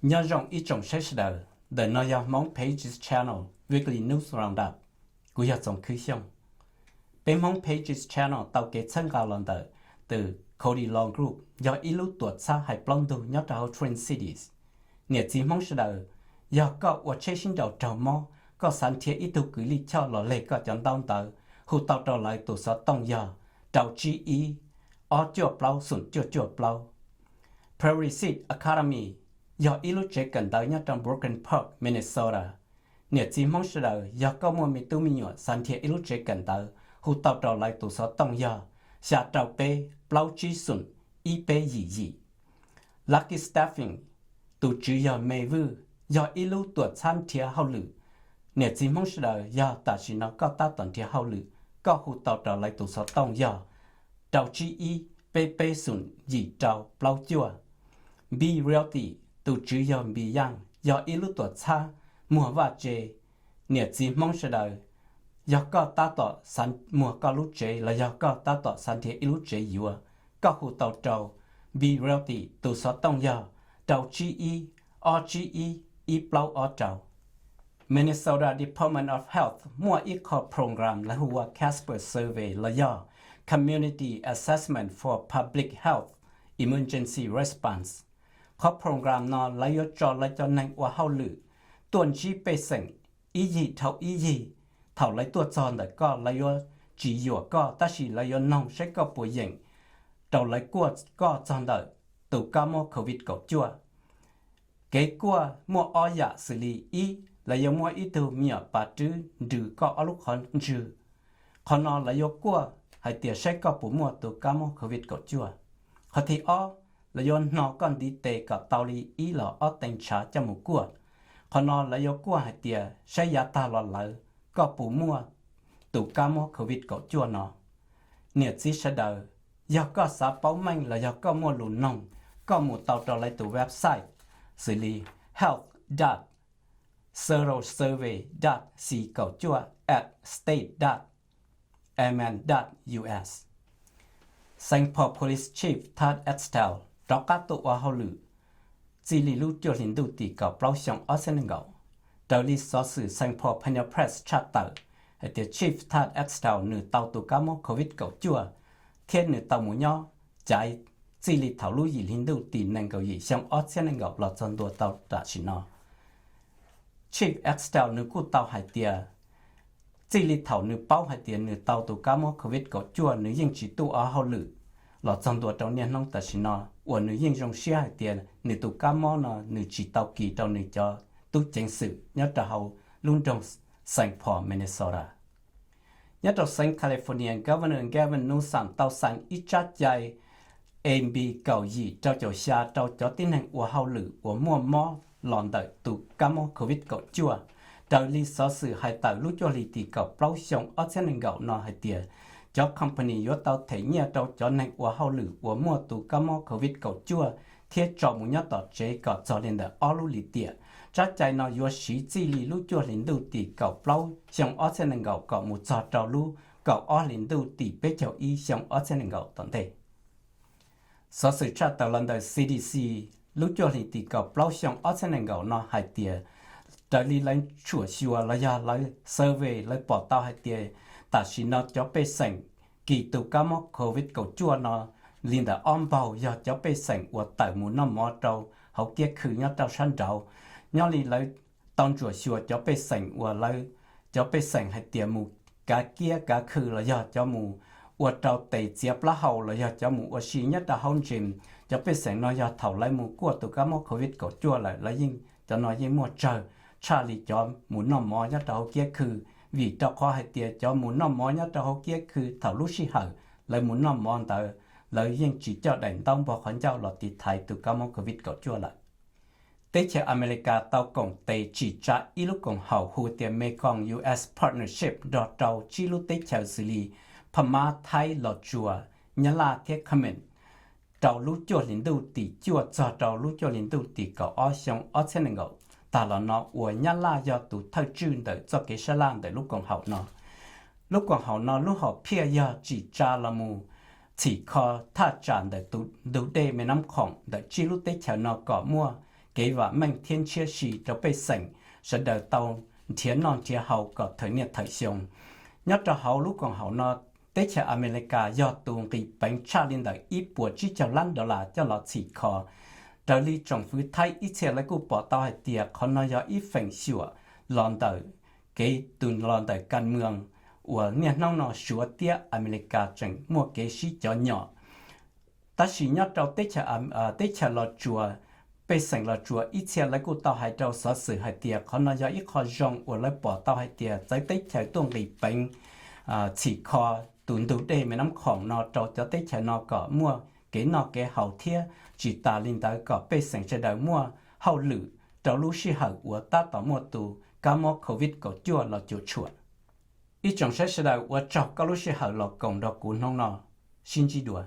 Nyob zoo ib tsoom saib sawv daws, ntawm no yog Hmoob Pages Channel Weekly News Roundup. Kuv yog Txoov Khwb Xyooj. Peb Hmoob Pages Channel tau kev txhawb nqa los ntawm tus Cody Law Group, yog ib lub tuam txhab hais plaub ntug nyob rau hauv Twin Cities. Niam txiv Hmoob sawv daws, yog koj ua tsheb sib nraus raug mob, koj xav nrhiav ib tug kws lij choj los leg koj cov ntaub ntawv, hu tau rau lawv tus xov tooj yog rau tsib ib, ob cuaj plaub xoom cuaj cuaj plaub. Prairie Seed Academy yog ib lub tsev kawm ntawv nyob rau Brooklyn Park, Minnesota. Niam txiv Hmoob sawv daws, yog koj muaj me tub me nyuam xav nrhiav ib lub tsev kawm ntawv, hu tau rau lawv tus xov tooj yog xya rau peb plaub tsib xoom ib peb yim yim. Lucky Staffing, tus tswv yog Me Vwj, yog ib lub tuam txhab nrhiav hauj lwm. Niam txiv Hmoob sawv daws, yog tam sim no koj tab tom nrhiav hauj lwm, koj hu tau rau lawv tus xov tooj yog rau tsib ib peb peb xoom yim rau plaub cuaj. Be Realty, tus tswv yog Npis Yaaj, yog ib lub tuam txhab muag vaj tse. Niam txiv Hmoob sawv daws, yog koj tab tom xav muag koj lub tsev los yog koj tab tom xav nrhiav ib lub tsev yuav, koj hu tau rau Be Realty tus xov tooj yog rau tsib ib ob tsib ib ib plaub ob rau. Minnesota Department of Health muaj ib qho program lawv hu ua Casper Survey los yog Community Assessment for Public Health Emergency Response. Qhov program no lawv yuav tso lawv cov neeg ua hauj lwm tuaj ntsib pej xeem ib yig dhau ib yig. Thaum lawv tuaj txog ntawm koj, lawv yuav tsis yuam koj, tab sis lawv yuav noog saib koj puas yeem rau lawv kuaj koj txog ntawm tus kab mob COVID kaum cuaj. Kev kuaj muaj ob yam xws li: ib, lawv yuav muab ib tug me nyuam pas rwb nrws koj ob lub qhov ntswg. Qhov no lawv yuav kuaj hais tias saib koj puas muaj tus kab mob COVID kaum cuaj. Qhov thib ob, lawv yuav hno koj ntiv tes kom tau li ib los ob tee ntshav coj mus kuaj. Qhov no lawv yuav kuaj hais tias saib yav tag los lawm koj puas muaj tus kab mob COVID kaum cuaj no. Niam txiv sawv daws, yog koj xav paub meej los yog koj muaj lus noog, koj mus tau rau lawv tus website xws li health dot serosurvey dot c kaum cuaj at state dot m n dot u s. Saint Paul Police Chief Todd Axtell rov qab tuaj ua hauj lwm txij li lub cuaj hlis ntuj tim kaum plaub xyoo ob txhiab nees nkaum. Raws li xov xwm Saint Paul Pioneer Press tshaj tawm hais tias Chief Todd Axtell nws tau tus kab mob COVID kaum cuaj thiab nws tau mus nyob caiv txij li thaum lub yim hli ntuj tim nees nkaum yim xyoo ob txhiab nees nkaum los txog ntua tau tam sim no. Chief Axtell nws kuj tau hais tias txij li thaum nws paub hais tias nws tau tus kab mob COVID kaum cuaj, nws yeej tsis tuaj ua hauj lwm los txog ntua rau niaj hnub tam sim no, uas nws yeej zoo siab hais tias nws tus kab mob no nws tsis tau kis rau nws cov tub ceev xwm nyob rau hauv lub nroog Saint Paul, Minnesota. Nyob rau xeev California, Governor Gavin Newsom tau xais ib tsab cai A B kaum yim rau caum xya rau cov tib neeg ua hauj lwm uas muaj mob los ntawm tus kab mob COVID kaum cuaj. Raws li xov xwm hais tawm lub cuaj hlis tim kaum plaub xyoo ob txhiab nees nkaum no hais tias cov company yuav tau them nyiaj rau cov neeg ua hauj lwm uas muaj tus kab mob COVID kaum cuaj thiab tso mus nyob tom tsev kom txog li ntawm ob lub lim tiam. Tsab cai no yuav siv txij li lub cuaj hlis ntuj tim kaum plaub xyoo ob txhiab nees nkaum kom mus txog rau lub kaum ob hlis ntuj tim peb caug ib xyoo ob txhiab nees nkaum tom ntej. Xov xwm tshaj tawm los ntawm C D C lub cuaj hlis tim kaum plaub xyoo ob txhiab nees nkaum no hais tias raws li lawv tshuam xyuas los yog lawv survey, lawv pom tau hais tias tam sim no cov pej xeem kis tus kab mob COVID kaum cuaj no li ntawm ob npaug yog cov pej xeem uas tawm mus noj mov rau hauv kiab khw nyob rau sab nraud. Nyob li lawv tau ntsuam xyuas cov pej xeem uas lawv, cov pej xeem hais tias mus kav kiab kav khw los yog cov mus ua rau tes txiav plaub hau los yog cov mus ua si nyob rau hauv gym, cov pej xeem no yog thaum lawv mus kuaj tus kab mob COVID kaum cuaj lawm, lawv yeej, cov no yeej muaj tsawg tshaj li cov mus noj mov nyob rau hauv kiab khw, vim rau qhov hais tias cov mus noj mov nyob rau hauv kiab khw thaum lub sij hawm lawv mus noj mov ntawd lawv yeej tsis coj daim ntaub npog qhov ncauj los tiv thaiv tus kab mob COVID kaum cuaj lawm. Teb chaws Amelikas tau koom tes tsim tsa ib lub koom haum hu tias Mekong U S Partnership nrog rau tsib lub teb chaws xws li Phab Mab, Thaib, Los Tsuas, Nyab Laj thiab Khmer rau lub cuaj hlis ntuj tim cuaj txog rau lub cuaj hlis ntuj tim kaum ob xyoo ob txhiab nees nkaum. Tag los no uas Nyab Laj yog tus thawj tswj ntawm txoj kev sab laj ntawm lub koom haum no. Lub koom haum no lub hom phiaj yog tsim tsa los mus txhim kho thaj tsam ntawm tus ntug dej Me Nab Khoom ntawm tsib lub teb chaws no kom muaj kev vam meej thiab ntshiab si rau pej xeem sawv daws tau nrhiav noj nrhiav haus kom thawm niaj thawm xyoo. Nyob rau hauv lub koom haum no, teb chaws Amelikas yog tus nqis peev tshaj li ntawm ib puas tsib caug lab dollar coj los txhim kho. Raws li tsoom fwv Thaib ib txhia lawv kuj pom tau hais tias qhov no yog ib feem xyuam los ntawm kev tus los ntawm kas mwos uas niaj hnub no Suav thiab Amelikas tseem muaj kev sib cov nyom. Tab sis nyob rau teb chaws los tsuas, pej xeem los tsuas ib txhia lawv kuj tau hais rau xov xwm hais tias qhov no yog ib qho zoo uas lawv pom tau hais tias txawv teb chaws tuaj nqis peev txhim kho tus ntug dej Me Nab Khoom no rau cov teb chaws no kom muaj kev noj kev haus thiab tsis tas li ntawd kom pej xeem sawv daws muaj hauj lwm rau lub sij hawm uas tab tom muaj tus kab mob covid kaum cuaj los cuam tshuam. Ib tsoom saib sawv daws, ua tsaug koj lub sij hawm los koom nrog kuv hnub no, sib ntsib dua.